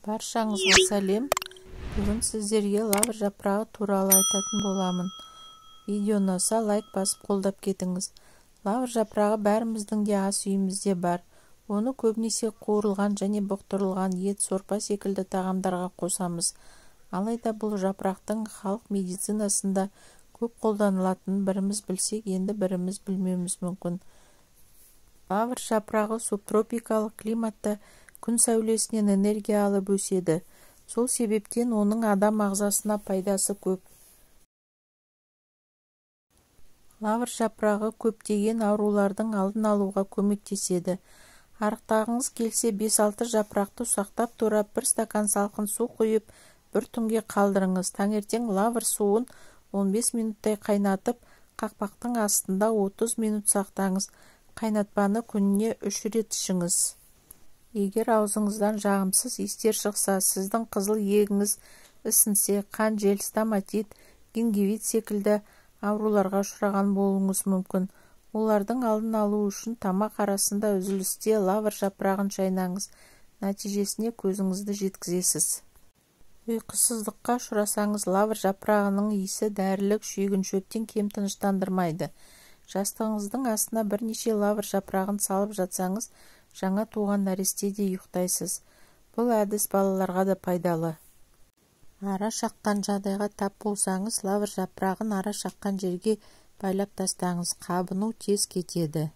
Баршаңызға сәлем. Бүгін сіздерге лавр жапырағы туралы айтатын боламын. Видео ұнаса лайк басып қолдап кетіңіз. Лавр жапырағы бәріміздің де ас үйімізде бар. Оны көбінесе қуырылған және бұқтырылған ет, сорпа секілді тағамдарға қосамыз. Алайда бұл жапырақтың халық медицинасында көп қолданылатынын біріміз білсек, енді біріміз білмеуіміз мүмкін. Лавр жапырағы субтропикалық климатта күн сәулесінен энергия алып өседі. Сол себептен оның адам ағзасына пайдасы көп. Лавр жапырағы көптеген аурулардың алдын алуға көмектеседі. Арықтағыңыз келсе, 5-6 жапырақты ұсақтап турап, бір стакан салқын су құйып, бір түнге қалдырыңыз. Таңертең лавр суын 15 минуттай қайнатып, қақпақтың астында 30 минут сақтаңыз. Қайнатпаны күніне 3 рет ішіңіз. Егер аузыңыздан жағымсыз иістер шықса, сіздің қызыл иегіңіз ісінсе, қан жел, стоматит, гингивит секілді ауруларға ұшыраған болуыңыз мүмкін. Олардың алдын алу үшін тамақ арасында үзілісте лавр жапырағын шайнаңыз. Нәтижесіне көзіңізді жеткізесіз. Ұйқысыздыққа ұшырасаңыз, лавр жапырағының иісі дәрілік шүйгін шөптен кем тыныштандырмайды. Жастығыңыздың астына бірнеше лавр жапырағын салып жатсаңыз, жаңа туған нәрестедей ұйықтайсыз. Бұл әдіс балаларға да пайдалы. Ара шаққан жағдайға тап болсаңыз, лавр жапырағын ара шаққан жерге байлап тастаңыз. Қабыну тез кетеді.